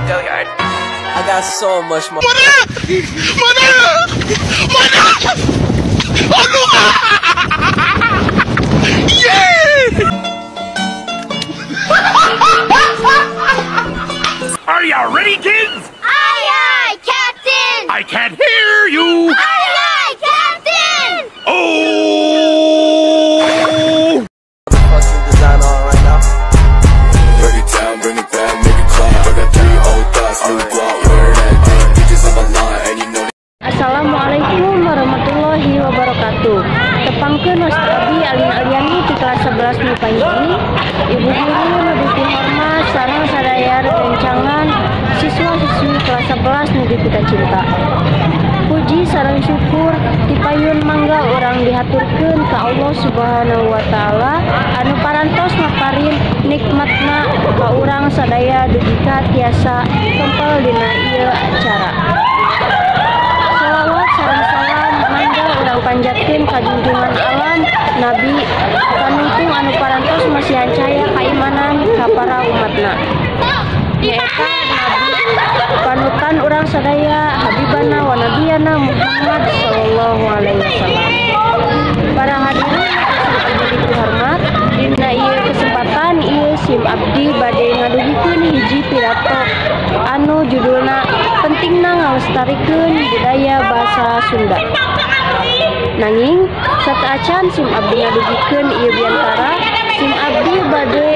Go yard. I got so much more. Are you ready, kids? Aye, aye, Captain! I can't hear you! Aye, aye, Captain! Oh! Fucking design on right now. Break it down, bring it back, make it clap. I got three old thoughts, new guap, wear that thing. Bitches on my line, and you know. Assalamualaikum warahmatullahi wabarakatuh. Tepangkeun wasta abdi Alin Aliani di kelas 11 MIPA hiji. Ibu guru nu dipihormat sareng sadaya rencangan siswa-siswi kelas 11 nu dipikacinta. Puji sareng syukur tipayun mangga urang dihaturkeun ka Allah Subhanahu wa taala anu parantos maparin nikmatna ka urang sadaya dugi ka tiasa kempel dina ieu acara. Salawat sareng salam mangga urang panjatkeun ka junjungan alam Nabi panungtung anu parantos masihan cahaya kaimanan ka para umatna. Nyaeta Nabi panutan urang sadaya Habibana wa Nabiyana Muhammad sallallahu alaihi wasallam. Para hadirin anu dihormat, dina ieu kesempatan ieu sim abdi bade ngadugikeun hiji pidato anu judulna pentingna ngalestarikeun budaya bahasa Sunda. Nanging sateuacan sim abdi ngadugikeun ieu biantara sim abdi bade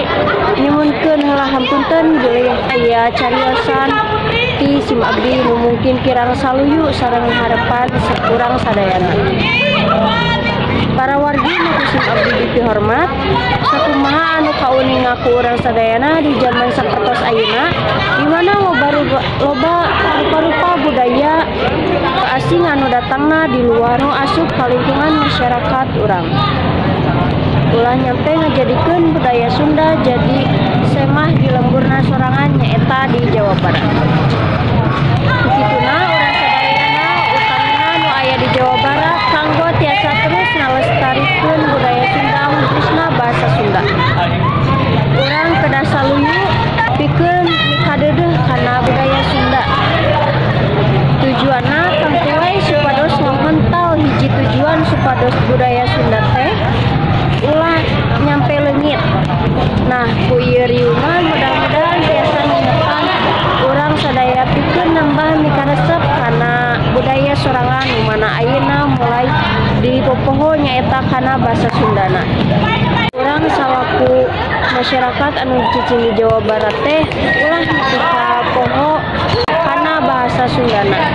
nyuhunkeun heula hapunten bilih aya cariosan ti sim abdi nu mungkin kirang saluyu sareng harepan urang sadayana. Para wargi nu ku sim abdi dipihormat, sakumaha anu kauninga ku urang sadayana di jaman sapertos ayeuna di mana loba rupa-rupa budaya asing anu datangna di luar nu asup ka lingkungan masyarakat urang. Ulah nyampe ngajadikeun budaya Sunda jadi semah di lemburna sorangan nyaeta di Jawa Barat. Kituna urang sadayana utamina nu aya di Jawa Barat kanggo tiasa terus ngalestarikeun budaya Sunda khususna bahasa Sunda. Urang kedah saluyu pikeun mikadeudeuh kana budaya Sunda. Tujuanna tangtu we supados ngahontal hiji tujuan supados budaya Sunda teh ulah nyampe leungit. Nah, ku ieu riungan mudah-mudahan tiasa ngingetan urang sadaya pikeun nambah mikaresep kana budaya sorangan nu mana ayeuna mulai dipopoho nyaeta kana basa Sundana. Urang salaku masyarakat anu cicing di Jawa Barat teh ulah nepi ka poho kana bahasa Sundana.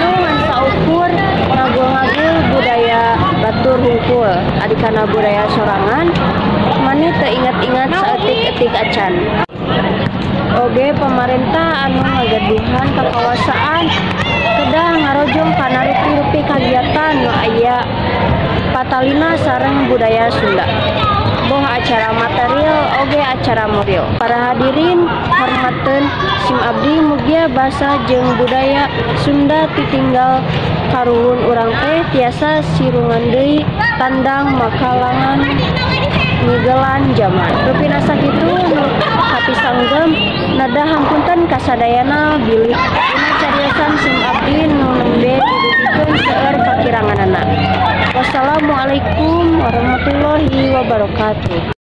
Nu ngan saukur ngagul-ngagul budaya batur hungkul ari kana budaya sorangan mani teu ingat-ingat saeutik-eutik acan. Oge pamarentah anu ngagaduhan kakawasaan kedah ngarojong kana rupi-rupi kagiatan nu aya patalina sareng budaya Sunda. Boh acara material oge acara moral. Para hadirin hormateun sim abdi mugia basa jeung budaya Sunda titinggal karuhun urang teh tiasa sirungan deui tandang makalangan ngigelan jaman. Rupina sakitu nu kapisanggem nada hapunten kasadayana bilih dina cariosan sim abdi nu nembe didugikeun seueur kakiranganana. Wassalamualaikum warahmatullahi wabarakatuh.